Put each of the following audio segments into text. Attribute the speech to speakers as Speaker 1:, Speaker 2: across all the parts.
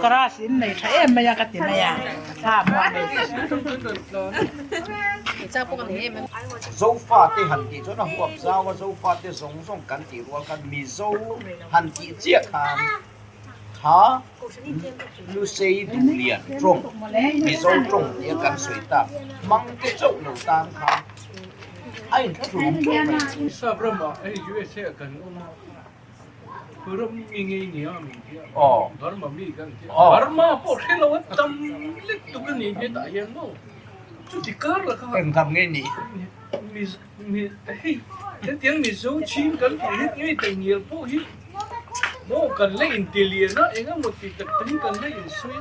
Speaker 1: Grass in nei tha em mai a ka ti mai a, thla pawh a nei
Speaker 2: Zofate han tih chuan a huap zau a, Zofate zawng zawng kan tih rual khan Mizo han tih chiah khan kha Lusei Duhlian tawng, Mizo tawng tia kan sawi tak hmangte chauh lo tan khan a inthlahrung tawh mai.
Speaker 3: Sap ramah hei USA ah kan awm a. Ram mi ngei nia min tia Burma mi kan tia Burma pawh hre lo a tam lek tuk a ni hetah hian maw chuti kar la kha
Speaker 2: Eng tham ngei ni
Speaker 3: mi mi hei hetiang Mizo chin kan tih hi ngei ta ngial pawh hi maw kan la inti lian a eng emaw ti tak tak hi kan la insawi a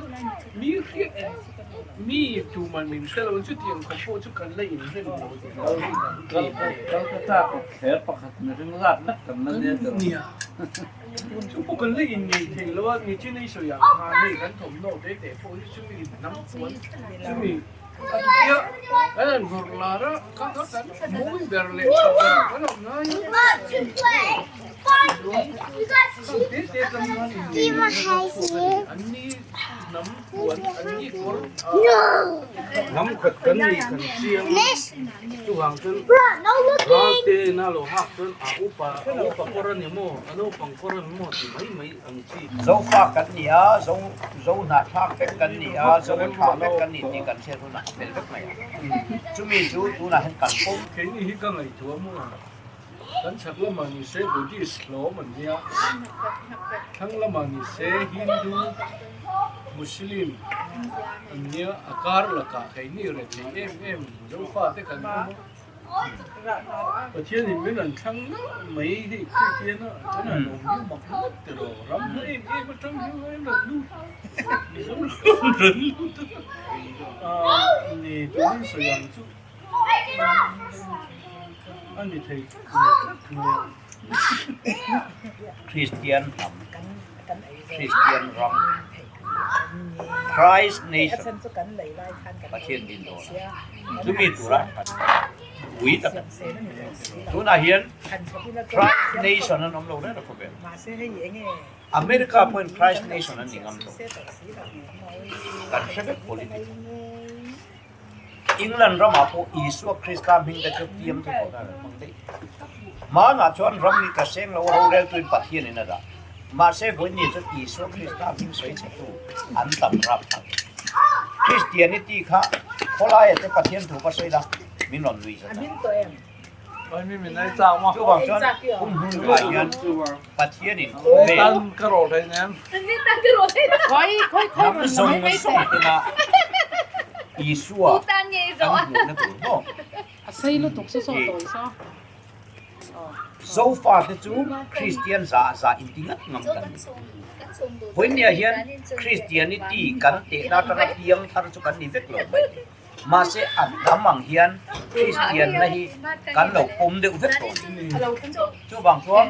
Speaker 3: mi hriat mi tuman min hre lo chutiang khawp pawh chu kan la inrem lo tih
Speaker 4: Calcutta Thler pakhat mihring zat vek kan la nia tawh.
Speaker 3: Nia. Chu pawh kan la innei thei lo a, nichin ei sawi ang khan hei kan thawmhnaw te teh pawh hi chumi hnam puan chumi a tia kan han vawrh lar a, kha kha kan mawi ber leh tha ber ah kan han ngai a. Chuan khang te te atang khan innei lohna kha chhuak a ni. An ni hnam puan an ni kawr a.
Speaker 4: Hnam khat kan nih kan chiang a. Chuvang chuan ral te ina lo hak chuan a upa a upa kawr a ni maw, a naupang kawr a ni maw ti mai mai ang chi.
Speaker 2: Zofa kan ni a, zo zo hnahthlak vek kan ni a, zo tha vek kan ni tih kan hriat hunah a fel vek mai a. Chumi chu tunah hian kan pawm.
Speaker 3: Keini hi ka ngaihtuah maw? Kan chhak lamah ni se Buddhist hlawm an nia, thlang lamah ni se Hindu, Muslim an nia, a kar lakah keini rethei em em Zofa te kan awm a, Pathianin min rawn thlang nalh mai hei Kristian a kan han awm hi mak ngawt tiraw, ram hla em em atang hian rawn lut Mizoram rawn lut a ni turin sawi ang chu. A ni thei tlat mai a.
Speaker 2: Kristian hnam, Kristian ram, Christ nation, Pathian din dawn a, chumi tura ui tak a ni. Tunah hian Christ nation an awm lo reng a khawvel. America pawhin Christ nation an ni ngam lo. Kan hre vek politics. England ramah pawh Isua Krista hming te chu fiam chu tawh dan an hmang daih. Hmanah chuan ram hi ka seng lo a roreltuin Pathianin a dah. Mahse vawiin chuan Isua Krista hming sawi chhetu an tam rap thak. Christianity kha khawlaia te Pathian thu va sawi la min rawn nui zat a. Chuvang chuan kum hnu hnuah hian Pathianin khawvel hnam zawng zawng tena Isua an hmuhna tur maw? Zofate chu Kristian zah zah inti ngat ngam kan ni. Vawinia hian Christianity kan tehna atanga piang thar chu kan ni vek lo mai. Mahse a hnam ang hian Kristianna hi kan lo pawm deuh vek tawh a ni. Chuvang chuan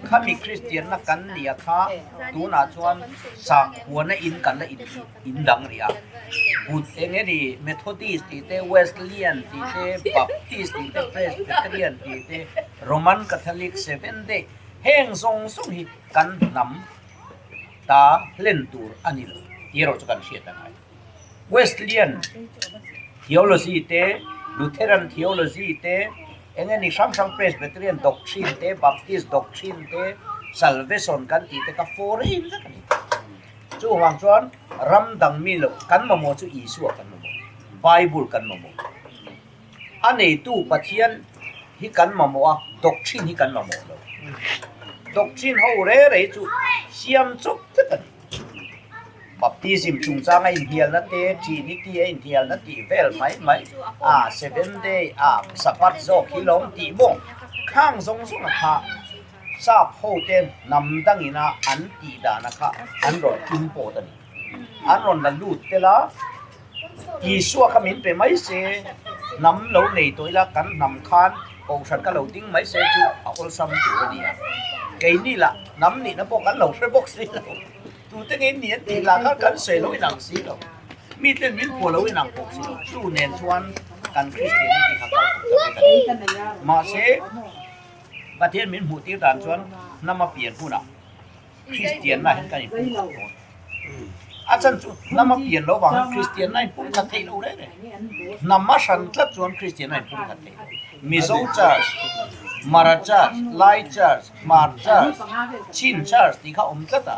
Speaker 2: khami Kristianna kan nia kha tunah chuan sakhuana in kan la in dang rih a. But eng nge ni Methodist tih te, Wesleyan tih te, Baptist tih te, Presbyterian tih te, Roman Catholic, Seventh Day heng zawng zawng hi kan hnam ta hlen tur a ni lo tih erawh chu kan hriat a ngai. Wesleyan theology te, Lutheran theology te, eng nge ni hrang hrang Presbyterian doctrine te, Baptist doctrine te, Salvation kan tih te kha foreign vek a ni. Chuvang chuan ram dang mi loh kan mamawh chu Isua kan mamawh, Bible kan mamawh. A neitu Pathian hi kan mamawh a, doctrine hi kan mamawh lo. Doctrine ho re re chu siam chawp vek a ni. Baptism chungchanga inhnialna te, Trinity a inhnialna tih vel mai mai, a Seventh Day a Sabbath zawk hi lawm tih maw? Khang zawng zawng a kha sap ho te hnam dangina an tih dana kha an rawn import a ni. An rawn la lut tel a, Isua kha min pe mai se, hnam lo nei tawh ila kan hnam khan kohhran kha lo ding mai se chu a awlsam tur a ni a. Keini lah hnam nihna pawh kan lo hre bawk si lo. Tute ngei ni an tih lah khan kan sawi lo inang si lo. Mi ten min phuah lo inang bawk si lo. Chu nen chuan kan Kristian in tih kha kal tuk ta vek a ni. Mahse, Pathian min hmuh tir dan chuan hnama pian hunah Kristianna hian kan inpumkhat dawn. A chan chu hnam a pian lo vang Kristian a inpumkhat theih lo reng reng. Hnam a hran tlat chuan Kristian a inpumkhat theih lo. Mizo Church, Mara Church, Lai Church, Hmar Church, Chin Church tih kha awm tlat a.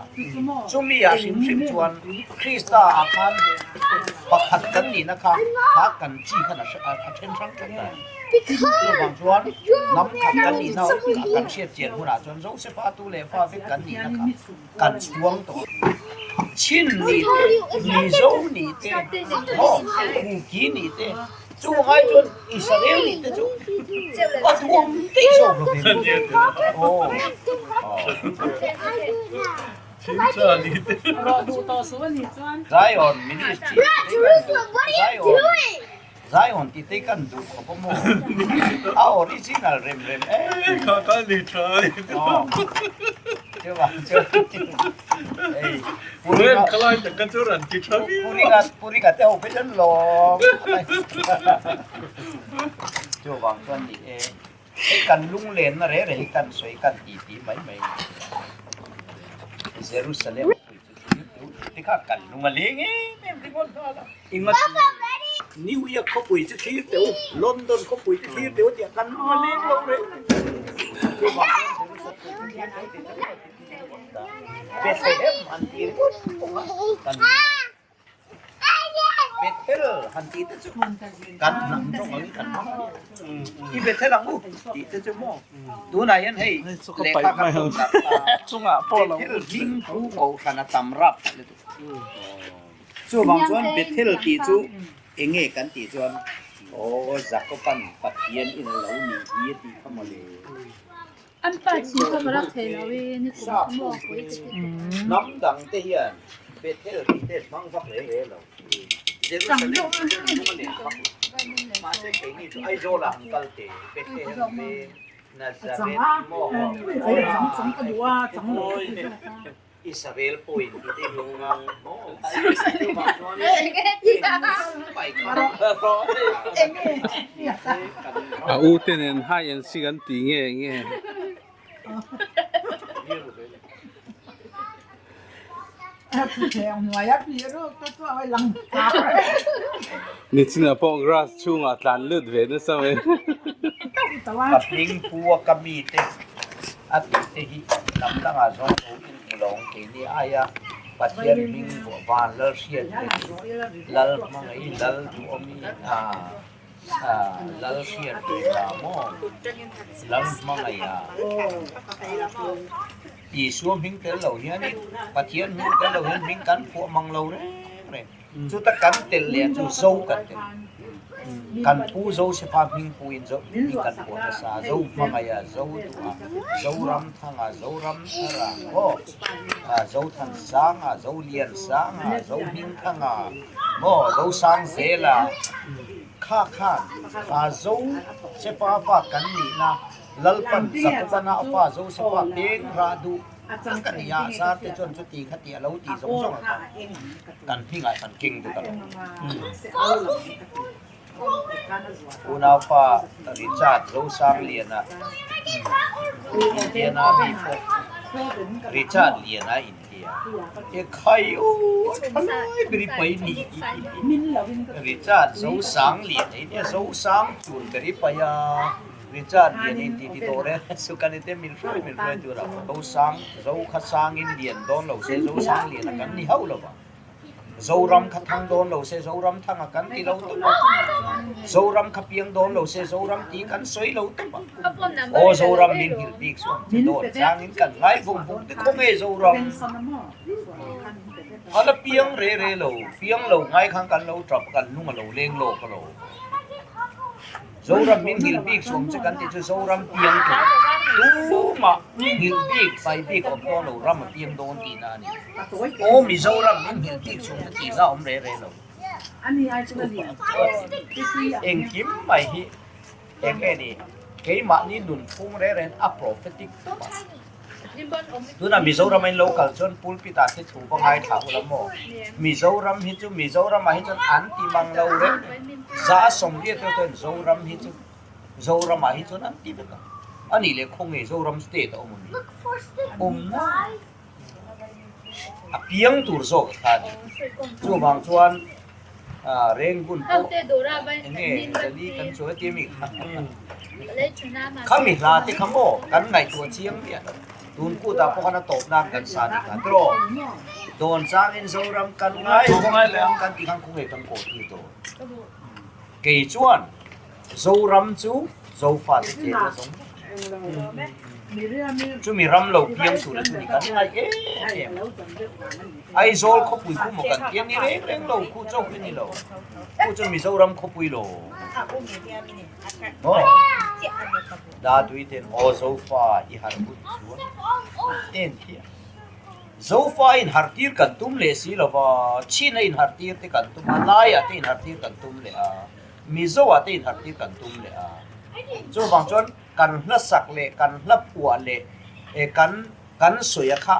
Speaker 2: Chumi ah hrim hrim chuan Krista ah khan pakhat kan nihna kha kha kan chi khan a then hrang tlat a. Chuvang chuan hnam khat kan nihna kan hriat chian hunah chuan Josefa tu leh fa vek kan nihna kha kan chhuang tawh. Chin nih te, Mizo nih te, maw Kuki nih te, chu ngai chuan Israel nih te chu a duam daih zawk lo ve maw. Zion Ministry Zion Zion tih te kan duh khawp a maw? A original rem rem em.
Speaker 3: Kha kha ni tha ni.
Speaker 2: Chuvang chuan hei
Speaker 3: Pureng khalai tak ka chu ran ti tha viau.
Speaker 2: Puringa Puringa te ho phei chuan lawm. Chuvang chuan ni e hei kan lunglenna reh reh hi kan sawi kan ti ti mai mai. Jerusalem Tikha kan lung a leng em em ringawt nghal a. New York khawpui chu thlir teh u, London khawpui chu thlir teh u tih a kan lung a leng lo reng. Bethlehem han ti ringawt pawh a kan Bethel han tih te chu kan hnam tawng angin kan hmang a nia. I Bethel ang u tih te chu maw tunah hian hei lehkha kan rawn darh ta Bethel hming thu kohhran a tam rap tih lutuk. Chuvang chuan Bethel tih chu eng nge kan tih chuan aw Jacob-a'n Pathian in a lo nih hi a tih kha mawle. Sap hnam dang te hian Bethel tih te hmang vak reng reng lo. Jerusalem tih te hmang a lian vak lo. Mahse keini chu Aizawl ah an kal te Bethlehem veng Nazareth maw Israel pawhin tih te hmang a maw chuvang chuan
Speaker 4: A u te nen hide and seek an ti nge nge. Nichinah pawh grass chhungah tlan lut ve nasa mai.
Speaker 2: Ka hming pu a ka mite a tih te hi lam dangah zawng lo in hmu lo ang keini aia Pathian hming van lal hriat te chu lal hmangaih lal duhawmi ah lal hriat ve la maw lal hmangaih ah Isua hming tel lo hianin Pathian hming tel lo hian hming kan phuah mang lo reng reng. Chuta kan tel leh chu zo kan tel. Kan pu Josefa hming puin zo hming kan phuah nasa. Zo hmangaih a, zo duh a, zo ram thang a, zo ram thar a, maw zo than sang a, zo lian sang a, zo hming thang a, maw zo sang zel a. Kha khan kha zo Sefa fa kan nihna Lalpan Jakoban-a a fa Josefa peng rah duh tak a ni a, Sarte chuan chuti kha tih a lo tih zawng zawng ang kha kan hmingah kan keng vek a lo. Unaupa Richard Zosangliana Indiana mi pawh Richard Liana intia e khai u a tha lai ber i pai ni Richard Zosangliana intia Zosang tur ber i pai a. Richard lian in ti ti tawh reng chu kan ite min hruai min hruai tur a zo sang zo kha sang in lian dawn lo se zo sang lian a kan ni hauh lo vang Zoram kha thang dawn lo se Zoram thang a kan ti lo tawp a Zoram kha piang dawn lo se Zoram tih kan sawi lo tawp a aw Zoram min nghilh bik chuan che dawn chang in kan ngai vung vung te khaw nge Zoram a la piang re re lo piang lo ngai khan kan lo tap kan lung a lo leng lawk a lo. Zoram min nghilh bik sawm che kan tih chu Zoram piang tur tumah nghilh bik pai bik awm dawn lo ram a piang dawn tihna a ni. Aw Mizoram min nghilh bik sawm che tihna awm reh reh lo. Engkim mai hi eng nge ni keimahni nunphung reh reh a prophetic tawp a. Tunah Mizoram a in lo kal chuan pulpit ah te thu va ngaithla ula maw? Mizoram hi chu Mizoram ah hi chuan an ti mang lo reng za 80 te chuan Zoram hi chu Zoram ah hi chuan an ti vek a. A nih leh khawnge Zoram state a awm a mi? Awm na. A piang tur zawk a kha a ni. Chuvang chuan Rengun pawh enge Delhi kan chawi a tia mi kha. Khami hla te kha maw kan ngaihtuah chiang miah lo. Tun kutah pawh khan a tawp nan kan sa ni kha tiraw. Dawn changin Zoram kan ngai ang kan tih khan khawnge kan kaw tir dawn. Kei chuan Zoram chu Zofate chenna zawng chumi ram lo piang tur chu ni kan ngai em em a. Aizawl khawpui khu maw kan tia ni reng reng lo khu chauh hi ni lo khu chu Mizoram khawpui lo maw da tui ten aw Zofa i har hun chuan en hi a Zofa in har tir kan tum leh si lova China in har tir te kan tum a laiah te in har tir kan tum leh a. Mizo ah te inharh tir kan tum leh a, chuvang chuan kan hla sak leh kan hla phuah leh kan kan sawi a kha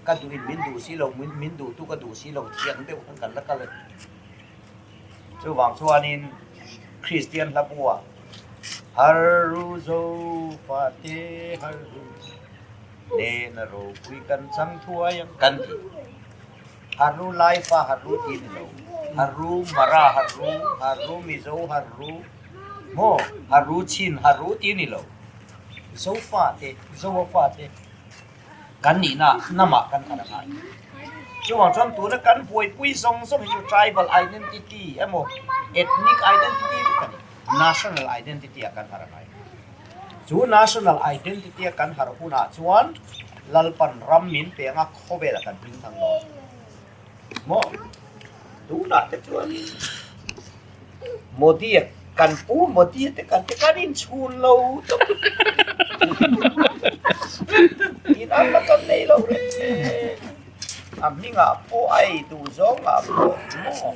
Speaker 2: ka duh in min duh si lo, min duh tu ka duh si lo thiang deuh khan kan la kal a ni. Chuvang chuanin Kristian hla buah Har ru zo fa te har ru nena ropui kan chang thuai ang kan ti. Haru Laifa Haru tih a ni lo. Haru Mara Haru, Haru Mizo Haru maw Haru Chin Haru tih a ni lo. Zofa te, Zoa fa te kan nihna hnamah kan kal a ngai. Chuvang chuan tuna kan buaipui zawng zawng hi chu tribal identity emaw ethnic identity vek a ni. National identity ah kan har a ngai. Chu national identity a kan har hunah chuan Lalpan ram min pe anga khawvel a kan hming thang dawn maw? Tunah te chuan Modi a kan pu Modi te kan te kan inchhun lo tawp in an la kan nei lo reng a hmingah pawh a ei duh zawngah pawh maw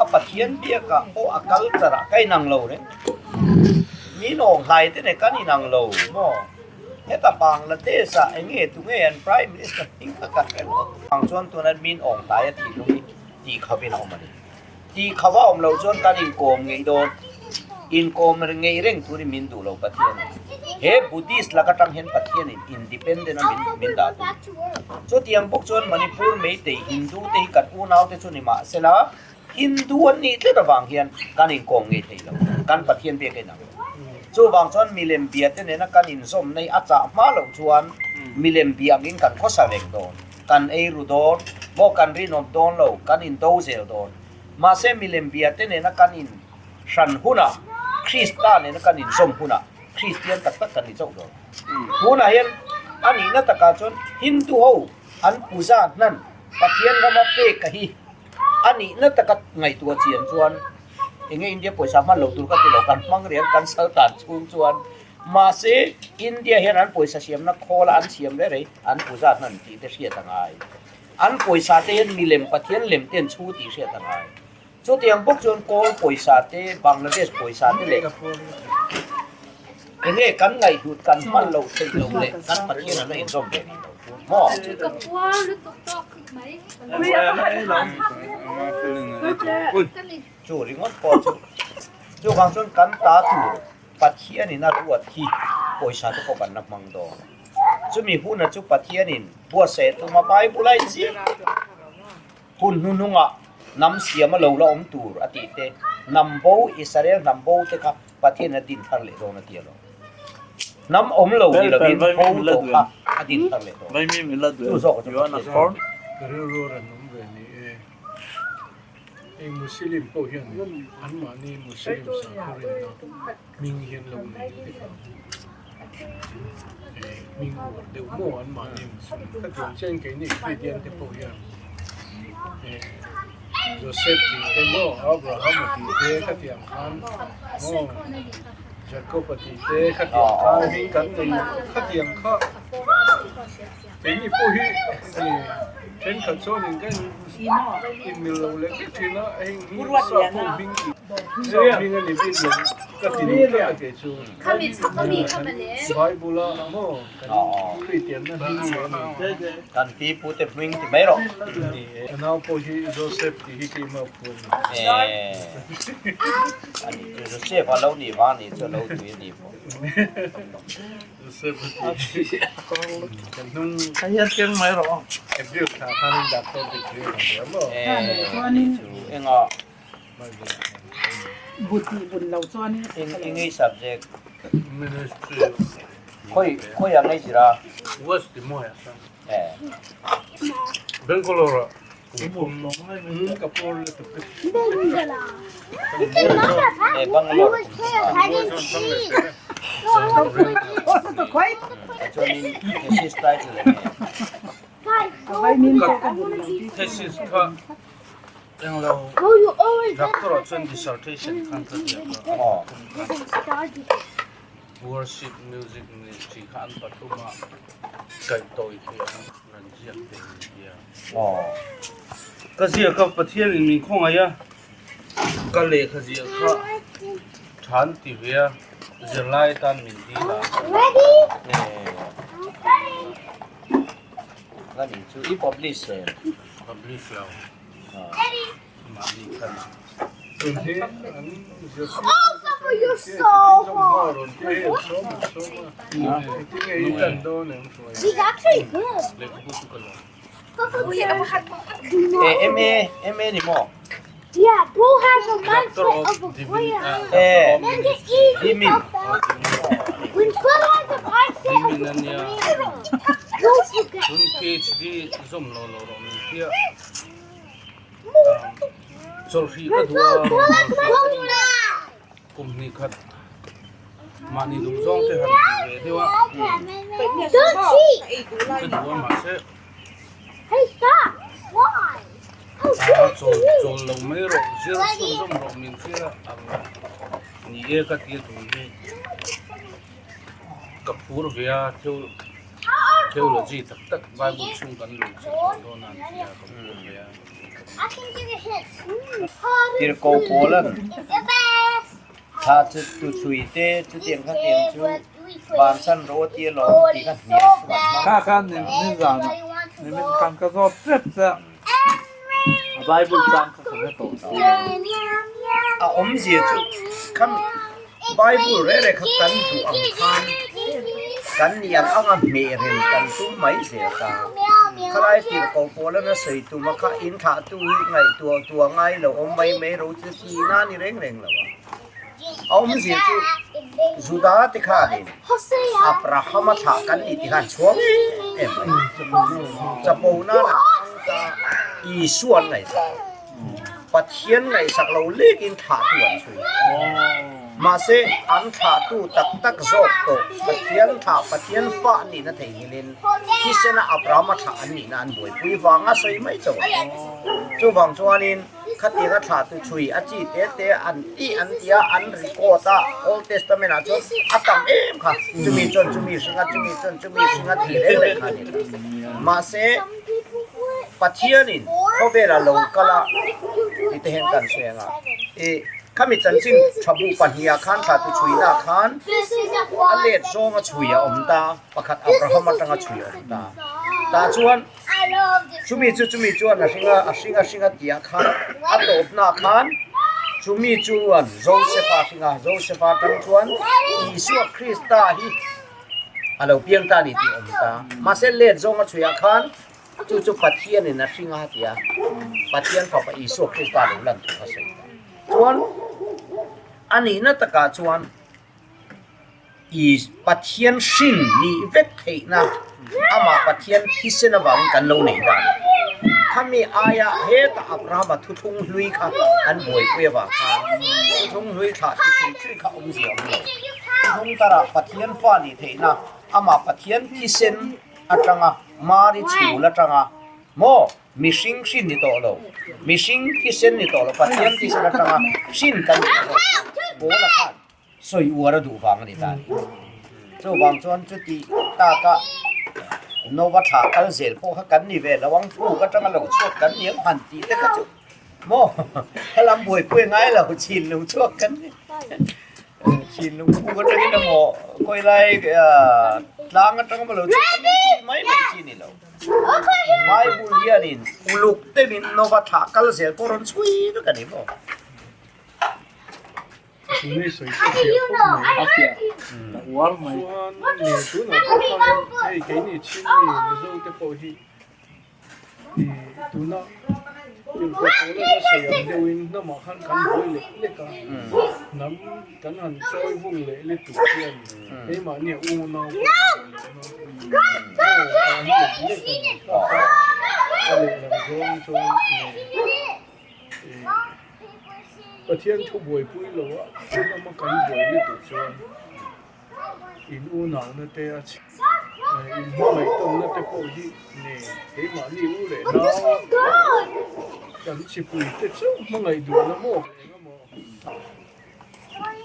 Speaker 2: a Pathian biakah pawh a culture ah ka inang lo reng min awng hlai te nen kan inang lo maw? Heta Bangladesh ah eng nge tu nge an Prime Minister hming kha ka hre lo. Ang chuan tuna min awng hlai a thinlung hi tih khavin a awm a ni. Tih khava awm loh chuan kan inkawm ngei dawn. Inkawm ngei reng turin min duh lo Pathian in. He Buddhist lak atang hian Pathian in independent a min min dah tum. Chutiang bawk chuan Manipur Meitei Hindu te hi kan unau te chu ni mahsela Hindu an nih tlat avang hian kan inkawm ngei thei lo, kan Pathian biak a inang lo. Chuvang chuan milem bia te nena kan inzawm nei a chah hma loh chuan milem bia angin kan khawsa reng dawn, kan ei ru dawn, maw kan rinawm dawn lo, kan indo zel dawn. Mahse milem bia te nena kan in hran hunah, Krista nena kan inzawm hunah Kristian tak tak kan ni chauh dawn. Tunah hian a nihna takah chuan Hindu ho an puja hnan Pathian rama pek a hi. A nihna taka ngaihtuah chian chuan enge India pawisa hman lo tur ka ti lo, kan hmang reng kan sal tan chhung chuan mahse India hian an pawisa siamna khawl a an siam reng reng an puja hnan tih te hriat a ngai. An pawisa te hian milem Pathian lem te an chhu tih hriat a ngai. Chutiang bawk chuan Kawl pawisa te, Bangladesh pawisa te leh enge kan ngaihhlut kan hman loh theih loh leh kan Pathian an la inzawm ve rih lo maw? Chu ringawt pawh chu chuvang chuan kan ta tur Pathianin a ruat hi pawisa te pawh kan la hmang dawn. Chumi huna chu Pathianin buatsaih a tum a, Bible a inziak hun hnuhnungah hnam siam a lo la awm tur a tih te, hnam bo Israel hnam bo te kha Pathianin a din thar leh dawn a ti alawm. Hnam awm lo ni lovin bo tawh kha a din thar leh dawn. Chu zawk chu Pathian.
Speaker 3: Ka rilru a rawn awm ve ni e. Hei Muslim pawh hian anmahni Muslim sakhaw rinna hming hian lo nei vek ang. Hming uar deuh maw anmahni Muslim. Khatiang chian keini Kristian te pawh hian Joseph tih te maw Abraham a tih te khatiang khan maw Jacob a tih te khatiang khan hming kan nei khatiang kha keini pawh hi thenkhat chuan in kan inmil lo leh vek thin a heng hi sakhaw hming tih. Hming a ni bik lo ka ti duh tlat a kei chu. Bible a maw kan Kristianna hming hi a ni.
Speaker 2: Kan pi pu te hming ti mai rawh.
Speaker 3: Ni e. Ka nau pawh hi Joseph tih hi keimah phu a ni.
Speaker 2: A ni chu Joseph a lo nih vang a nih chu a lo tui a ni maw.
Speaker 3: Joseph a tih hi kan hnung.
Speaker 4: Ka hian keng mai rawh.
Speaker 3: April thla khanin doctor degree a nei a maw.
Speaker 2: A ni chu engah. Eng subject? Khawi khawi ang ei zir a?
Speaker 4: West ti mawi a sang. Bangalore ah kum thum.
Speaker 3: Ka pawr lutuk.
Speaker 2: Eh Bangalore kum thum a. Chuanin thesis title eng nge?
Speaker 4: Thesis kha Englo doctor ah chuan dissertation khan ka ziak a, worship music ministry kha an pathum a kaih tawi thei ang rawn ziak te an tia. Ka ziak a Pathian in min khawngaih a, ka lehkha ziah kha tha an ti ve a, zirlai atan min dil a.
Speaker 2: Chu i publish em?
Speaker 4: Publish lo. Mahni khan. Lehkhabu chu ka la.
Speaker 2: Eh MA MA ni maw?
Speaker 4: Doctor of Divin
Speaker 2: Eh Dimin.
Speaker 4: Dimin a nia. Chun PhD zawm lo lo rawh min tia. Chawlhri ka duh a kum hnih khat mahni duh zawng te han ti ve deuh a ka duh a mahse a chawl chawl lo mai rawh zir chhun zawm rawh min tia ang ni e ka tia tun hi ka phur ve a thil Theology tak tak Bible chhung kan luh chilh tawh dawn a an ti a, ka phur ve a.
Speaker 2: Tirhkoh Paula'n thla chu tu chhui te chutiang kha tiang chu bansan rawh a tia lawm tih kha hnial chu an hmang.
Speaker 5: Kha khan nizan ah nimin khan ka zawt tep che a, a Bible chang kha ka hre tawh si lo.
Speaker 2: A awmzia chu kha Bible reh reh kha kan duh ang khan kan ni ang anga hmeh rem kan tum mai zel ta. Khalai tirhkoh pawl a sawi tum a kha in thlah tu hi ngaihtuah tuah ngai lo awm mai mai ro chu ti na ni reng reng lo a. A awmzia chu Juda te khanin Abraham-a thlah kan ni ti khan chhuang em em mai. Chapo nan an hmang ta Isua an ngaihsak lo. Pathian ngaihsak lo lekin thlahtu an chhui. Mahse, an thlahtu tak tak zawk tawh Pathian thlah Pathian fa an nihna theihnghilhin thisena Abrahama thlah an nihna an buaipui vanga sawi mai chauh a ni. Chuvang chuanin khatianga thlahtu chhui a chi te te an tih an tia an record a Old Testament ah chuan a tam em kha chumi chuan chumi hringa chumi chuan chumi hringa tih reng reng kha a ni ta. Mahse, Pathianin khawvela lo kal a ti te hian kan sawi ang a, i khami chanchin tha bu pahniha khan thla tu chhuina khan a let zawnga chhui a awm ta, pakhat Abraham atanga chhui a awm ta. Tah chuan chumi chu chumi chuan a hring a, a hring a hring a tihah khan a tawpnaah khan chumi chuan Joseph-a hring a, Joseph-a atang chuan Isua Krista hi a lo piang ta a ni tih a awm ta. Mahse let zawnga chhuiah khan chu chu Pathianin a hring a ti a, Pathian Fapa Isua Krista lo lan tur a sawi ta. Chuan a nihna takah chuan i Pathian hrin nih vek theihna amah Pathian thisen avangin kan lo nei ta a ni. Khami aia heta Abrahama thuthlung hlui kha an buaipui avang khan thuthlung hlui thlah chu chhui chhui kha awmzia awm lo. Thuthlung tarah Pathian fa nih theihna amah Pathian thisen atanga Mari chhul atanga maw mihring hrin ni tawh lo, mihring thisen ni tawh lo Pathian thisen atanga hrin kan nih zawk Paula khan sawi uar a duh vang a ni ta a ni. Chuvang chuan chuti taka Nova thla kal zel pawh kha kan ni ve lo ang, puk atanga lo chhuak kan ni ang han tih te kha chu. Maw helam buaipui ngai lo chin lung chhuak kan ni. Chin lung puk atangin emaw khawi lai tlang atang emaw lo chhuak kan ni tih mai mai chi ni lo. Bible hianin uluk deuhin Nova thlah kal zel pawh rawn chhui vek a ni maw.
Speaker 3: Chuan tunah pawh khan hei keini Chinmi Mizo te pawh hi tuna tirhkoh pawla ka sawi ang deuhin hnamah khan kan buai lek lek a, hnam kan han chawi vung leh let tur hian keimahni a unau pawh an lek lek a ni. A lehlam zawng chuan Pathian thu buaipui lo a, hnama kan buai lutuk chuan in unauna te a chhe in hmangaih tawnna te pawh hi ne keimahni u leh nau kan chipui te chauh hmangaih duhna maw eng emaw.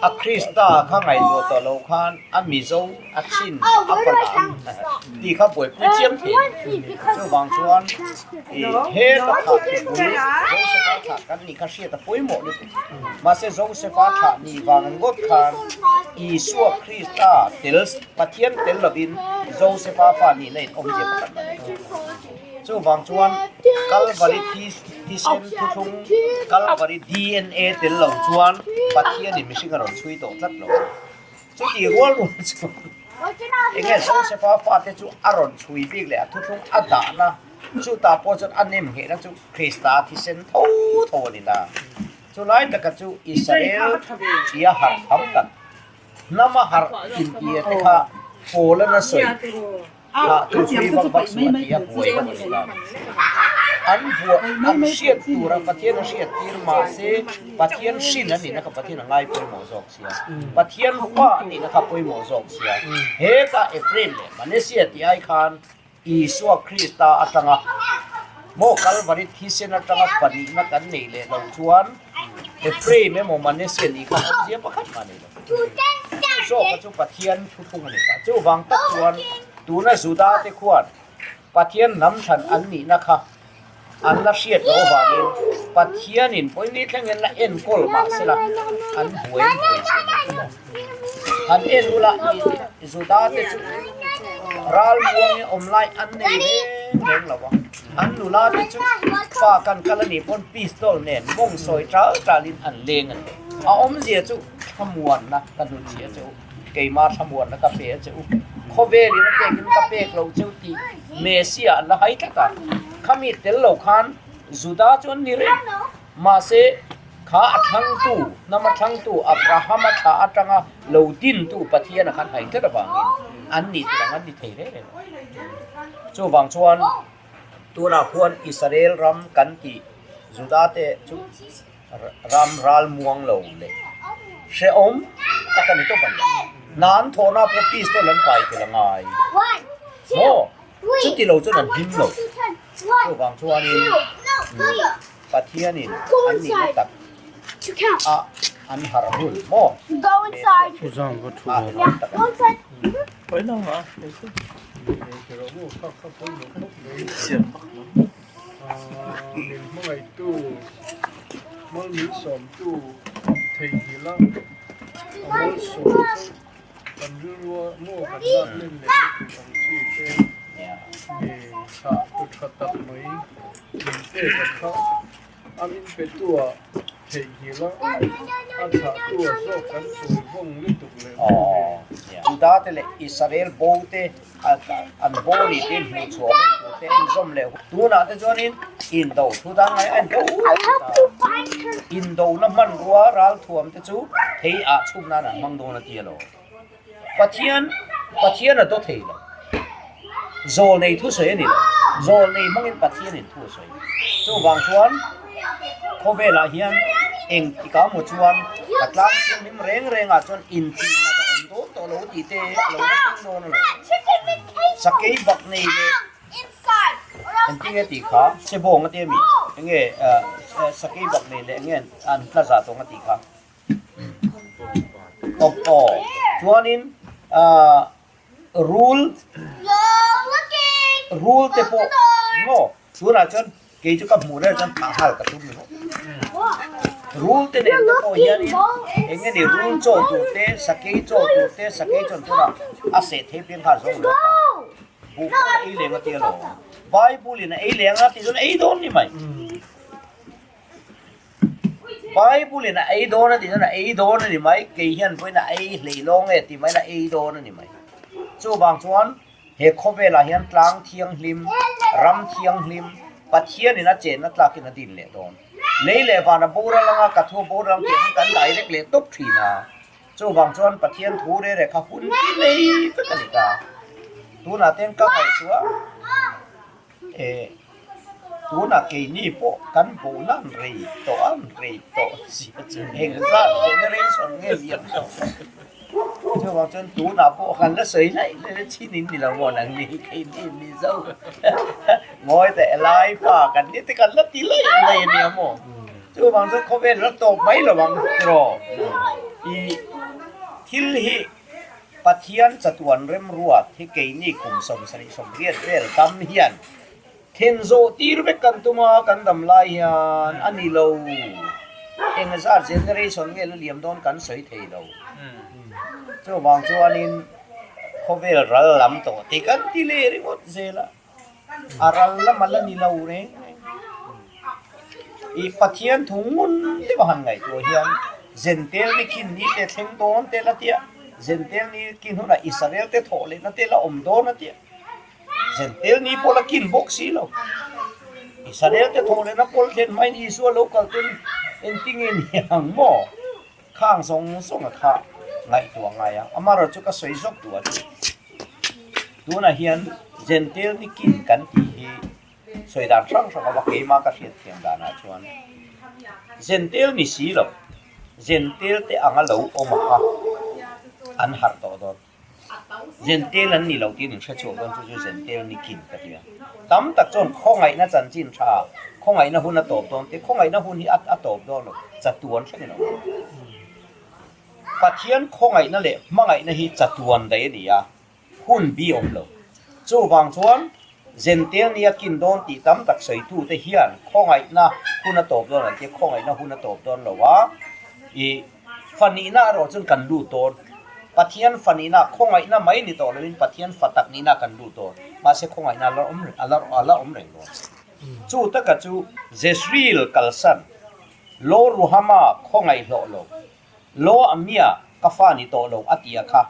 Speaker 2: A Krista kha ngaihtuah tawh loh khan a Mizo, a Chin, a Falam tih kha buaipui chiam thei a ni. Chuvang chuan i he ka thlah thupui Josefa thlah kan nih kha hriat a pawimawh lutuk. Mahse Josefa thlah nih vang ngawt khan Isua Krista tel Pathian tel lovin Josefa fa nihna in awmzia pakhat a nei. Chuvang chuan Kalvari thisen thuthlung, Kalvari DNA tel lo chuan Pathianin mihring a rawn chhui tawh tlat lo a. Chuti rual rual chuan eng nge Josefa fate chu a rawn chhui bik leh a thuthlung a dahna chutah pawh chuan a nem nghehna chu Krista thisen tho tho a ni ta. Chulai taka chu Israel tia harh tham tak, hnama harh intia te kha pawl a na sawi. Thah tu chhui vak vak suh a ti a, buai vak a ni ta. An buah an hriat tur a Pathian a hriat tir mahse Pathian hrin a nihna kha Pathian a ngai pawimawh zawk sia. Pathian fa a nihna kha pawimawh zawk sia. Heta Ephraim leh Manasseh tih ai khan Isua Krista atanga maw Kalvari thisen atanga pahnihna kan neih leh loh chuan Ephraim emaw Manasseh nih kha awmzia pakhat mah a nei lo. Chu zawka chu Pathian thuthlung a ni ta. Chuvang tak chuan tuna Juda te khuan Pathian hnam thlan an nihna kha an la hriat loh avangin Pathianin pawimawh thlengin la enkawl mah sela an buai an buai thin a ni. Han en ula Juda te chu ral muangin awm lai an nei reng reng lo va, an nula te chu fa kan kal a nih pawn pistol nen mawng sawi tal talin an leng a ni. A awmzia chu thlamuanna ka hnutchhiah che u, keima thlamuanna ka pe a che u, khawvelin a pekin ka pek lo cheu tih Messiah an la hai tlat a. Khami tel lo khan Juda chu an ni reng. Mahse, kha a thlangtu, hnam a thlangtu Abrahama thla atanga lo dintu Pathian a khan hai tlat avangin an nih tur ang an ni thei reng reng lo. Chuvang chuan tunah khuan Israel ram kan tih Juda te chu Ram ral muang lo leh hrehawm tak a ni tawp a ni. Hna an thawhna pawh pistol an pai tel a ngai. Maw? Chuti lo chuan an hlim lo. Chuvang chuanin Pathianin an nihna tak a an harh hun maw? A hrehawm tak a ni.
Speaker 3: Min hmangaihtu, mal min sawmtu theihnghilh a, a malsawm chu kan rilrua maw kan lak len leh lutuk ang chi te nge thlah tu tha tak mai min pek a kha a min petu ah theihnghilh a, a thlah tu a zawk kan chawi vawng lutuk leh maw nge.
Speaker 2: Juda te leh Israel bo te An bawli te hmuh chhuah hun tur te en zawm leh tunah te chuanin indo thu dang ngai a indo ta indona hmanrua ralthuam te chu thei ah chhuk nan an hmang dawn a ti alo Pathian Pathian a daw thei lo zawl nei thu sawi a ni lo zawl nei hmangin Pathian in thu a sawi chuvang chuan khawvelah hian eng tikah maw chuan ka tlang thianghlim reng rengah chuan intihna ka awm dawn tawh lo tih te a lo la thleng dawn a lo. Sakei bak nei leh engtin nge tih kha Sebawng a ti a mi enge sakei bak nei leh enge an tla zah tawng a tih kha aw aw chuanin ah rul rul te pawh maw tunah chuan kei chu ka hmuh reng chuan thah hal ka tum ni maw. Rul te nen te pawh hianin eng nge ni rul chaw tur te, sakei chaw tur te, sakei chuan tunah a seh thei piang kha a zawng lo ta. Buh pawh a ei leng a tia lo. Bible in a ei leng a tih chuan a ei dawn ni mai. Bible in a ei dawn a tih chuan a ei dawn a ni mai. Kei hian pawhin a ei hlei lawng e tih maiin a ei dawn a ni mai. Chuvang chuan he khawvelah hian tlang thianghlim, ram thianghlim, Pathianin a chenna tlakin a din leh dawn. Lei leh vana boral anga ka thu boral ang tih hi kan direct leh tawp thin a. Chuvang chuan Pathian thu reh reh kha hun hi nei vek a ni ta. Tunah ten ka ngaihtuah eh tunah keini pawh kan bohna an rei tawh a, an rei tawh zia chu eng zat generation nge liam tawh. Chuvang chuan tunah pawh kan la sawi laih laih a chin in ni lo maw nang ni keini Mizo ngawi teh lai pa kan ni te kan la ti laih laih a nia maw. Chuvang chuan khawvel la tawp mai lo ang tiraw i thil hi Pathian chatuan remruat hi keini kum 78 vel dam hian then zawh tir vek kan tum a, kan dam lai hian a ni lo. Eng zat generation nge la liam dawn kan sawi thei lo. Chuvang chuanin khawvel ral lam tawh tih kan ti leh ringawt zel a. A ral lam a la ni lo reng reng. I Pathian thu ngun deuh a han ngaihtuah hian Zentel ni khin ni te thleng dawn te la tia, Zentel ni kin hunah Israel te thawh lehna te la awm dawn a tia, Zentel ni pawh la kin bawk si lo. Israel te thawh lehna pawl thlen hmain Isua lo kal ten engtinge ni ang maw? Khang zawng zawng a kha ngaihtuah ngai a, amaherawhchu ka sawi zawk duh a chu. Tunah hian Zentel ni kin kan tih hi sawi dan hrang hrang a awm a, keimah ka hriat thiam danah chuan Zentel ni si lo, Zentel te anga lo awm a kha an harh tawh dawn. Zentel an ni lo tiin in hre chhuak dawn chu chu Zentel ni kin ka ti a. Tam tak chuan khawngaihna chanchin tha, khawngaihna hun a tawp dawn te, khawngaihna hun hi a tawp dawn lo, chatuan thlengin a awm dawn. Pathian khawngaihna leh hmangaihna hi chatuan daih a ni a, hun bi awm lo. Chuvang chuan Zentel nia kin dawn tih tam tak sawitute hian khawngaihna hun a tawp dawn an ti a, khawngaihna hun a tawp dawn lo a, i fanihna erawh chuan kan lut dawn. Pathian fanihna, khawngaihna mai ni tawh loin Pathian fa tak nihna kan lut dawn. Mahse khawngaihna a la awm a la a la awm reng dawn. Chu taka chu Jezreel kalsan Lo Ruhama khawngaih hlawh lo. Lo Amia ka fa ni tawh lo a ti a kha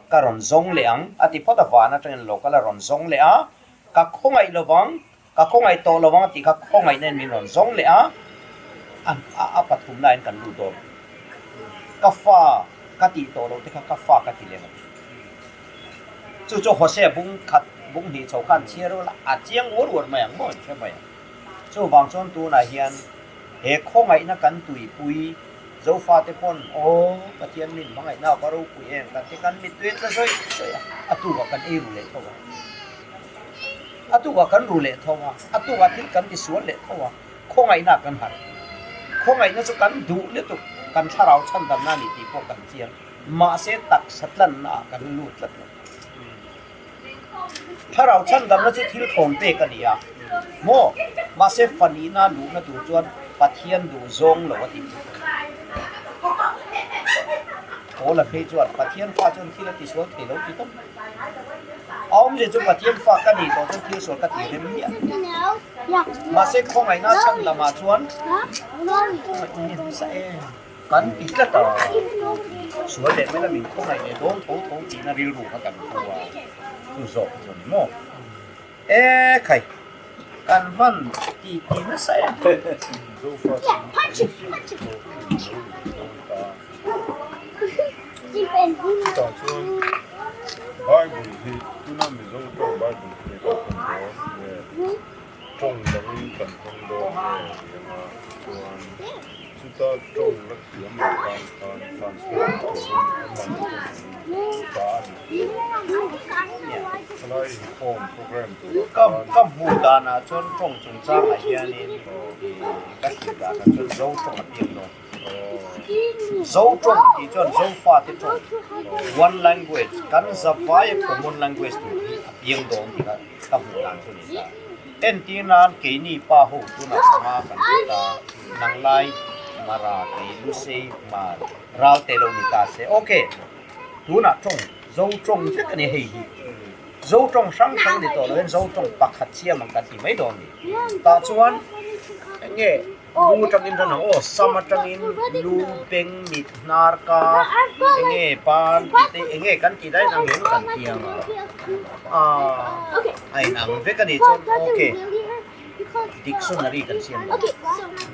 Speaker 2: ka rawn zawng leh ang a ti phawt a van atangin lo kal a rawn zawng leh a ka khawngaih lovang ka khawngaih tawh lovang a tih kha khawngaihna in min rawn zawng leh a a a pathumna in kan lut dawn ka fa ka tih tawh loh te kha ka fa ka ti leh ang a ti chu chu Hosea bung khat bung hnih chho khan chhiar ula a chiang uar uar mai ang maw in hre mai ang. Chuvang chuan tunah hian he khawngaihna kan tuipui Zofate pawn aw Pathian min hmangaihna a va ropui em kan ti kan mittui a tla zawih zawih a, a tukah kan ei ru leh tho a, a tukah kan ru leh tho a, a tukah thil kan ti sual leh tho a, khawngaihna kan harh. Khawngaihna chu kan duh lutuk, kan thlarau chhandamna a ni tih pawh kan chiang, mahse taksa tlanna ah kan lut tlat lo. Thlarau chhandamna chu thil thawn pek a ni a maw? Mahse fanihna luhna tur chuan Pathian duh zawng lo a ti thei. Paula phei chuan Pathian fa chuan thil a tisual thei lo ti tawp. A awmzia chu Pathian fa ka nih tawh chuan thil sual ka ti rem miah. Mahse khawngaihna chhandamah chuan khawngaih nasa em. Kan ti tlat a, sual leh mai lamin khawngaih leh dawn tho tho tihna rilru kha kan pu a, chu zawk chu a ni maw? E khai, kan hman ti ti nasa em?
Speaker 6: Chutah chuan Bible hi tuna Mizo tawng Bible hi kan hman dawn nge tawng dangin kan hmang dawn nge ni anga chuan Chuta tawng la thiam lo tan khan translate turin a man pawh ta a ni. Thalai inkhawm program turah
Speaker 2: Ka
Speaker 6: khan.
Speaker 2: ka hmuh danah chuan tawng chungchangah hianin ka hrilh danah chuan Zo tawng a piang dawn. Zo tawng tih chuan Zofate tawng, one language, kan zavaia common language tur hi a piang dawn tih kha ka hmuh dan chu a ni ta. Entir nan keini pa ho tunah panga kan ti ta. Nang lai Mara kei Lusei Hmar ral te lo ni ta se. Ok, tunah tawng Zo tawng vek a ni hei hi. Zo tawng hrang hrang ni tawh loin Zo tawng pakhat siam ang kan ti mai dawn ni. Tah chuan eng nge lu atangin ran ang aw, sam atangin lu, beng, mit, hnar, ka, eng nge pan tih te eng nge kan tih daih ang em kan ti ang a. Aaa a inang vek a nih chuan ok. Dictionary kan siam dawn.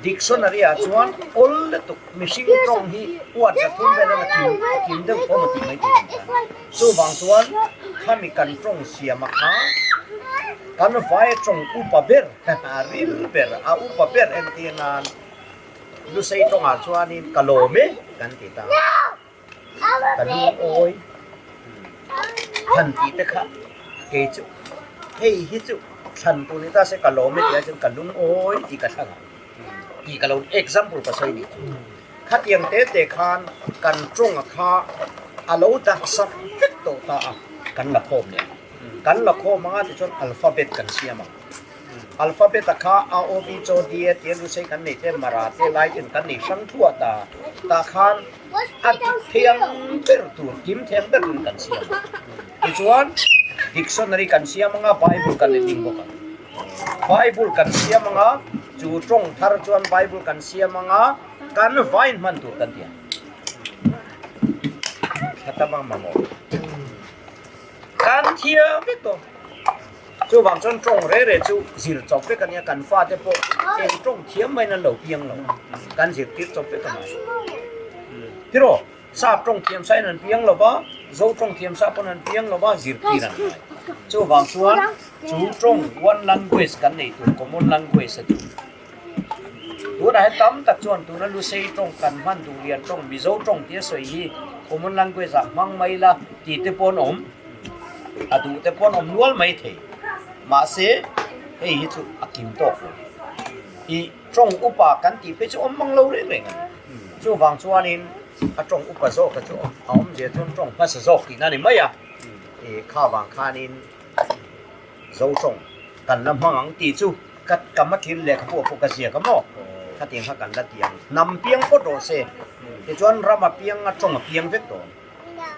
Speaker 2: Dictionary ah chuan awl lutuk mihring tawng hi uat 300 vel a kim a kim deuh pawh a tih mai tur a ni ta. Chuvang chuan khami kan tawng siam a kha kan vai tawng upa ber a ril ber a upa ber entir nan Lusei tawngah chuanin ka lawm e kan ti ta. Ka lungawi han tih te kha kei chu hei hi chu thlan tur ni ta se ka lawm e tih ai chuan ka lungawi tih ka thlang ang tih ka lo example ka sawi nih chu. Khatiang te te khan kan tawnga kha a lo dah sak vek tawh ta a kan la khawm leh ang. Kan la khawm anga tichuan alphabet kan siam ang. Alphabet a kha A O B Chaw D A tia Lusei kan nei te Mara te Lai ten kan nei hrang thuah ta tah khan a dik thiang ber tur kim thiang ber turin kan siam a. Tichuan dictionary kan siam anga Bible kan letling bawk ang. Bible kan siam anga chu tawng thar chuan Bible kan siam anga kan vain hman tur kan ti ang. Thla tam ang mamawh. Kan thiam vek tawh. Chuvang chuan tawng re re chu zir chawp vek a nia, kan fate pawh eng tawng thiam maiin an lo piang lo, kan zirtir chawp vek a ngai. Tiraw, sap tawng thiam sain an piang lo va, zo tawng thiam sa pawn an piang lo va, zirtir an ngai. Chuvang chuan chu tawng one language kan nei tur, common language a chu. Tunah hian tam tak chuan tuna Lusei tawng kan hman duh lian tawng Mizo tawng tia sawi hi common language ah hmang mai la tih te pawh an awm, a duh te pawh an awm nual mai thei. Mahse hei hi chu a kim tawk lo. I tawng upa kan tih phei chu awm mang lo reng reng a ni. Chuvang chuanin a tawng upa zawk a chu a awmzia chuan tawng hmasa zawk tihna a ni mai a. I kha vang khanin Zo tawng kan la hmang ang tih chu ka kam a thil lehkhabu ah pawh ka ziak a maw? Khatiang kha kan la ti ang. Hnam piang phawt rawh se. Tichuan ram a piang a tawng a piang vek dawn.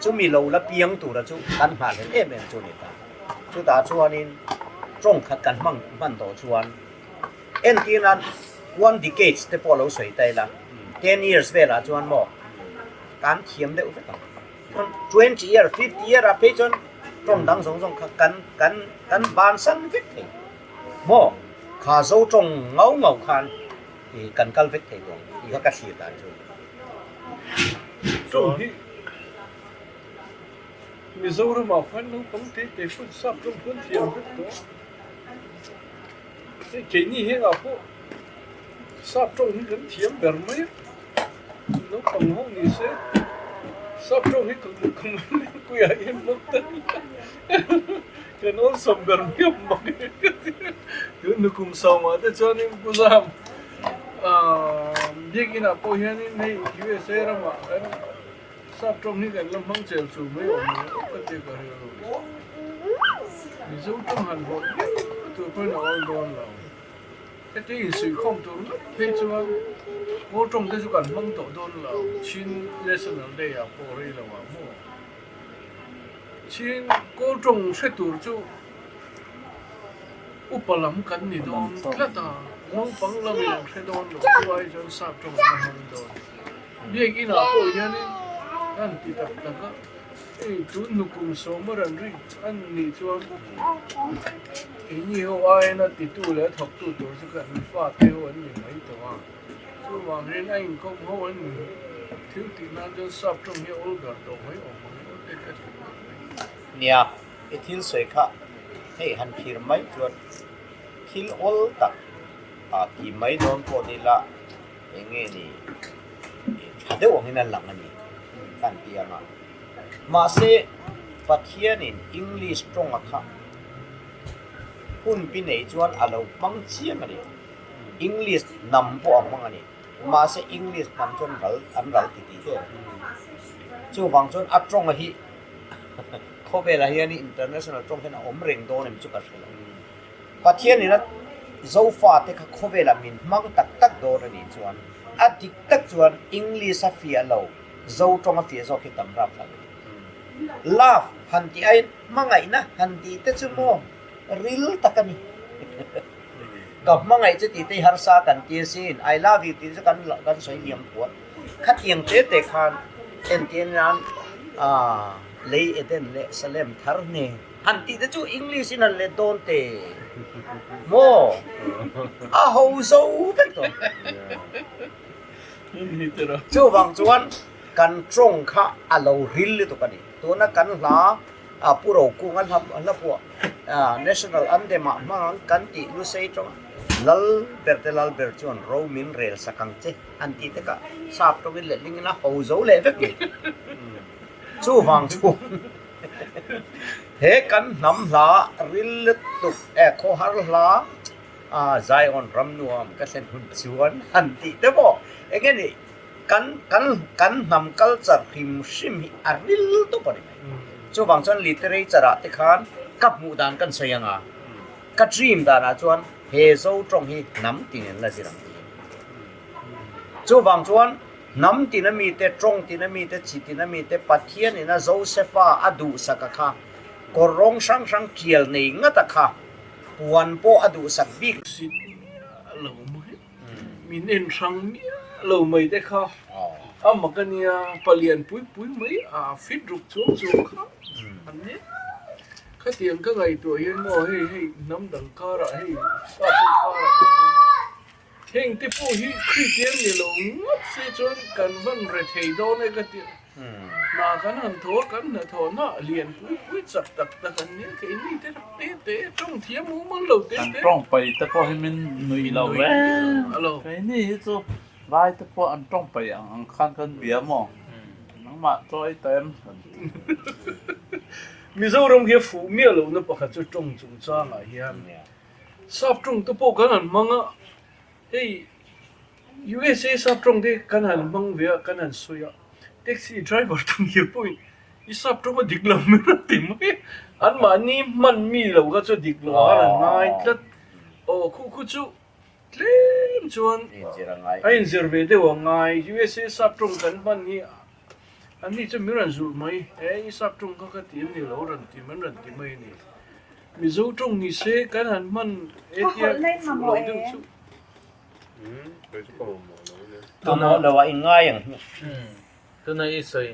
Speaker 2: Chumi lo la piang tura chu kan nghahhlelh em em chu a ni ta. Chutah chuanin tawng khat kan hmang hman tawh chuan entir nan one decades te pawh lo sawi ta ila 10 years velah chuan maw kan thiam deuh vek ang. 20 year, 50 year ah phei chuan tawng dang zawng zawng kha kan kan kan bansan vek thei maw? Kha zo tawng ngau ngau khan ih kan kal vek thei tawh ang tih kha ka thlir dan chu.
Speaker 3: Tawng hi Mizoram ah khan naupang te te pawn sap rawng khan thiam vek tawh a, keini hengah pawh sap tawng hi kan thiam ber mai a. Naupang ho ni se sap tawng hi ka ka puiah hian mak ta kan awlsam ber mai ang mak e ka ti tun nukum sawmah te chuanin Pu Zam ahh biakin ah pawh hianin hei USA ramah kan sap tawng hi kan la hmang chel chu mai awm lo ka ti ka rilru Mizo tawng han vawrh viau tur pawhin a awl dawn lo. Heti insuihkhawm tur ngawt phei chuan Kawl tawng te chu kan hmang tawh dawn lo, Chin National Day ah pawh rei lo ah maw? Chin Kawl tawng hre tur chu upa lam kan ni dawn tlat a, naupang lamin an hre dawn lo, chu ai chuan sap tawng an hmang dawn. Biakinn ah pawh hianin kan ti tak tak a. Hei tun nukum sawma ran rik an nih chuan keini ho aiin a titu leh a thawktu tur chu kan fate ho an ni mai tawh a. Chuvangin a inkawm ho an ni thil tih nan chuan sap tawng hi a awl ber tawh mai awm ang aw te ka ti mai mai.
Speaker 2: Nia, i thil sawi kha hei han thlir mai chuan thil awl tak a ti mai dawn pawh ni la eng nge ni tha deuh angin a lang a ni kan ti ang a. Mahse, Pathianin English tawnga kha hunpi nei chuan a lo hmang chiang a ni. English hnam pawh a hmang a ni. Mahse, English hnam chuan ral an ral ti tih em. Chuvang chuan a tawnga hi khawvelah hian international tawng hian a awm reng dawn em chu ka hre lo. Pathianin a Zofate kha khawvelah min hmang tak tak dawn a nih chuan. A dik tak chuan English a fiah lo, Zo tawng a fiah zawk hi tam rap hlauh a ni. Love han tih aiin hmangaihna han tih te chu maw ril tak a ni. Ka hmangaih chu tih te hi harsa kan ti asin, I love you tih te chu kan kan sawi liam phuah. Khatiang te te khan entir nan ah lei Eden leh Salem thar hne han tih te chu English in han let dawn te maw a ho zo vek tawh. Chuvang chuan kan tawng kha a lo ril lutuk a ni. Tuna kan hla a Pu Rokunga hla hla pawh National Anthem ah hmang kan tih lusei tawng a, Lal ber te lal ber chuan ro min rel sak ang che an tih te kha sap tawngin letling in a ho zo leh vek mai. Chuvang chuan he kan hnam hla ril lutuk eh khawhar hla a Zion ram nuam ka thlen hun chuan han tih te pawh eng nge ni kan kan kan hnam culture hrim hrim hi a ril tawp a ni mai. Chuvang chuan literature ah te khan ka hmuh dan kan sawi ang a, ka dream danah chuan he Zo tawng hi hnam tin in la zir ang tih. Chuvang chuan hnam tin a mite, tawng tin a mite, chi tin a mite Pathian in a Josefa a duhsak a kha, kawr rawng hrang hrang tial nei ngat a kha, puan pawh a duhsak bik.
Speaker 3: Sit miah lo mai. Min en hrang miah lo mai te kha a mak a nia, palian pui pui mai a fit ruk chuang chuang kha an nia. Khatiang ka ngaihtuah hian maw hei hei hnam dang karah hei sap ho karah kan awm a, heng te pawh hi Kristian ni lo ngawt se chuan kan van re thei dawn e ka ti a. Hna kan han thaw a, kan hnathawhna lian pui pui chak tak tak an nia, keini te rak te te tawng thiam u man lo te
Speaker 5: Kan
Speaker 3: te.
Speaker 5: tawng pai te pawh hi min nuih lo reng, keini hi chu vai te pawh an tawng pai ang ang khan kan bia maw, nangmah chaw ei ta em kan ti.
Speaker 3: Mizoram hi a fuh miah lohna pakhat chu tawng chungchangah hian sap tawng te pawh kan han hmang a, Hei USA sap tawng te kan han hmang ve a, kan han sawi a, taxi driver tam hir pawhin i sap tawng a dik lo mai a ti mai a, anmahni hman mi lo kha chu a dik lo a, an ngai tlat. Aw khu khu chu tlem chuan a inzir ve deuh a ngai. USA sap tawng kan hman hi anni chu min rawn zulh mai, e i sap tawng kha ka ti em ni lo rawn ti an rawn ti mai a ni. Mizo tawng ni se kan han hman e tia fuh lo deuh chu.
Speaker 2: Mamawh lo ah in ngai ang hnu.
Speaker 4: Tuna i sawi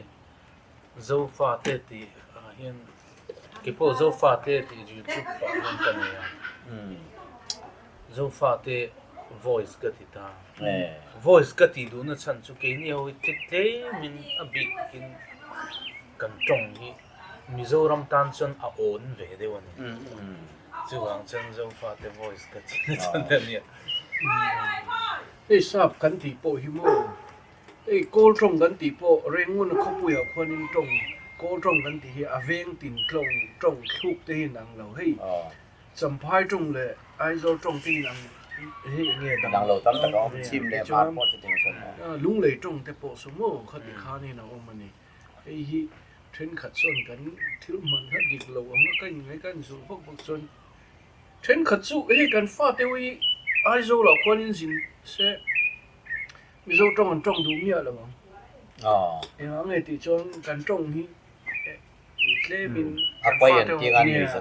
Speaker 4: Zofa te tih ah hian keipawh Zofa te tih youtube ah hian ka nei a. Zofa te voice ka ti ta. Voice ka tih duhna chhan chu keini ho hi tlemin a bik takin kan tawng hi Mizoram tan chuan a awn ve deuh a ni. Chuvang chuan Zofate voice ka ti na chuan a nia.
Speaker 3: Hei sap kan tih pawh hi maw, hei kawl tawng kan tih pawh Renguna khawpuiah khuanin tawng kawl tawng kan tih hi a veng tin tlawng tawng thluk te hi inang lo. Hei Champhai tawng leh Aizawl tawng te inang hei eng nge
Speaker 2: dang lo tam tak a awm chim leh hmar pawh chu ting sawn maw.
Speaker 3: Lunglei tawng te pawh saw maw khati khanin a awm a ni. Hei hi thenkhat chuan kan thil hman kha dik lo ang a, ka inngai ka inzulh vak vak chuan thenkhat chu hei kan fate ho hi Aizawl ah khuan in zin se Mizo tawng an tawng duh miah lo ang. Engah nge tih chuan kan tawng hi tlem in kan fate ho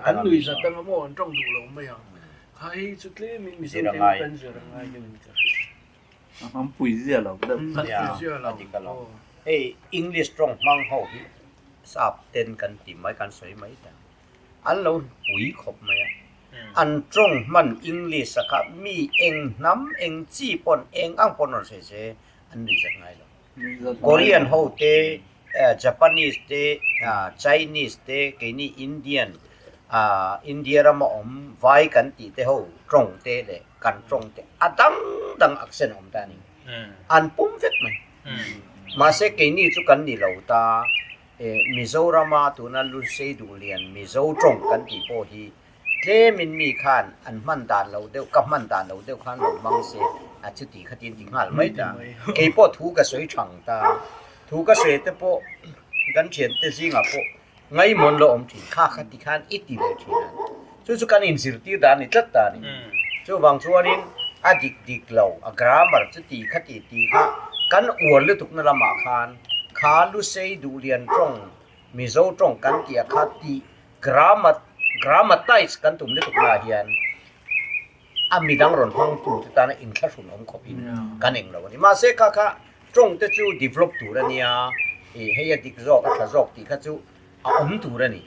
Speaker 3: an nui zat anga maw an tawng duh lo mai ang. Kha hei chu tlem in Mizo te ho kan zir angai deuh in ka hria.
Speaker 5: An pui zia lo deuh tlat.
Speaker 2: Nia, a dik alawm. Hei English tawng hmang ho hi sap ten kan ti mai, kan sawi mai ta. An lo pui khawp mai a. An tawng hman English a kha mi eng hnam, eng chi pawn, eng ang pawn rawn sawi se an nui zat ngai lo. Korean ho te, Japanese te, Chinese te, keini Indian, India rama awm vai kan tih te ho tawng te leh kan tawng te a dang dang accent a awm ta a ni. An pum vek mai. Mahse keini chu kan ni lo ta, Mizorama tuna Lusei Duhlian Mizo tawng kan tih pawh hi tlemin mi khan an hman dan lo deuh, ka hman dan lo deuh khan lo hmang se a chuti khatin ti nghal mai ta. Kei pawh thu ka sawi thang ta, thu ka sawi te pawh kan thiante zingah pawh Ngaihmawn lo awm thin kha kha ti khan i ti leh thin a, chu chu kan inzirtir dan a ni tlat ta a ni. Chuvang chuanin. A dik dik lo, a grammar chu ti kha ti ti kha kan uar lutuk na lamah khan kha Lusei Duhlian tawng, Mizo tawng kan tih a kha tih grammar grammatize kan tum lutuk naah hian a midang rawn hmang tu te tana inthlahrun awm khawp in kan eng lo a ni. Mahse kha kha tawng te chu develop tur a nia, ih hei a dik zawk a tha zawk tih kha chu a awm tur a ni.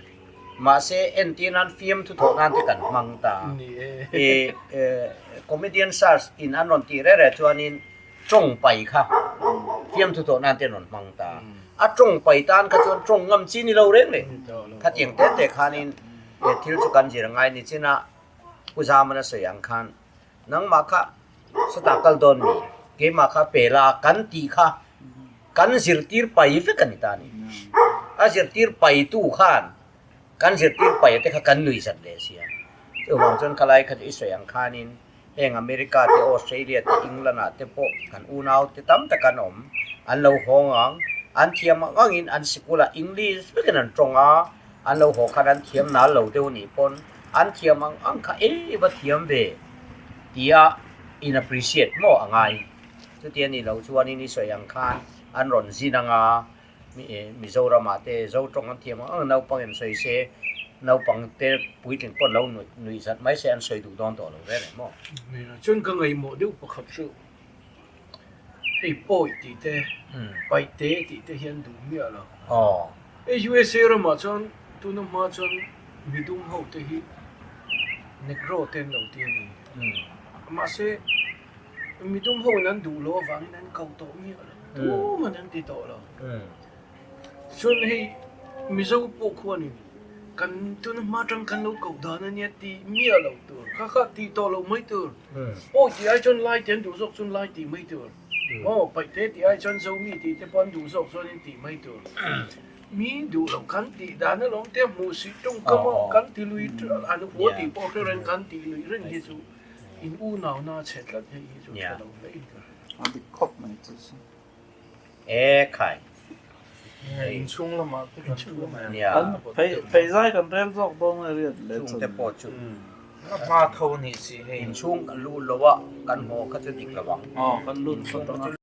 Speaker 2: Mahse entir nan fiamthu thawh nan te kan hmang ta. Ih comedian search in an rawn tih reh reh chuanin tawng pai kha fiamthu thawh nan te an rawn hmang ta. A tawng pai tan kha chuan tawng ngam chi ni lo reng reng. Khatiang te te khanin he thil chu kan zir ngai ni chin a Pu Zamana sawi ang khan nangmah kha sawtah kal dawn mi keimah kha pe la kan tih kha kan zirtir pai vek a ni ta a ni. A zirtir paitu khan kan zirtir paia te kha kan nui zat leh sia. Chuvang chuan khalai kha chu i sawi ang khanin heng America te Australia te England ah te pawh kan unau te tam tak an awm an lo hawng ang an thiam ang angin an sikul ah English vekin an tawng a an lo haw khan an thiam nal lo deuh anih pawn an thiam ang ang kha e va thiam ve tia in appreciate maw a ngai chuti a nih loh chuanin i sawi ang khan an rawn zin ang a Mizoram ah te Zo tawng an thiam ang ang naupang in sawi se naupang te puitling pawh lo nuih zat mai se an sawi duh dawn tawh lo ve reng maw.
Speaker 3: Chuan ka ngaihmawh deuh pakhat chu hei pawi tih te paih te tih te hian duh miah lo. Hei USA ramah chuan tuna hma chuan midum ho te hi Negro te an lo ti a ni. Mahse midum ho in an duh loh avangin an ko tawh miah lo. Tuman an ti tawh lo. Chuan hei Mizo pawh khuanin kan tuna hma atang kan lo koh dan a nia ti miah lo tur. Kha kha ti tawh lo mai tur. Awi tih ai chuan lai te an duh zawk chuan lai tih mai tur. Aw paih te tih ai chuan Zomi tih te pawh an duh zawk chuan in tih mai tur. Mi duh lo kan tih dan alawm te hmuh sih tawngkam a kan ti lui an hua tih pawh hre reng kan tih lui reng hi chu in unauna a chhe tlat hei hi chu tha lo hle in ka hria.
Speaker 5: A dik khawp mai chu chu.
Speaker 2: E khai.
Speaker 3: Inchhung lamah te kan thu mai.
Speaker 5: Kan phei zai kan rel zawk dawn a riat leh
Speaker 2: chuan. Chungte pawh chu.
Speaker 4: A hma tho a nih si hei.
Speaker 2: Inchhung kan lut lo a, kan haw kha chu dik lo ang.
Speaker 5: Aw kan lut phawt ang a.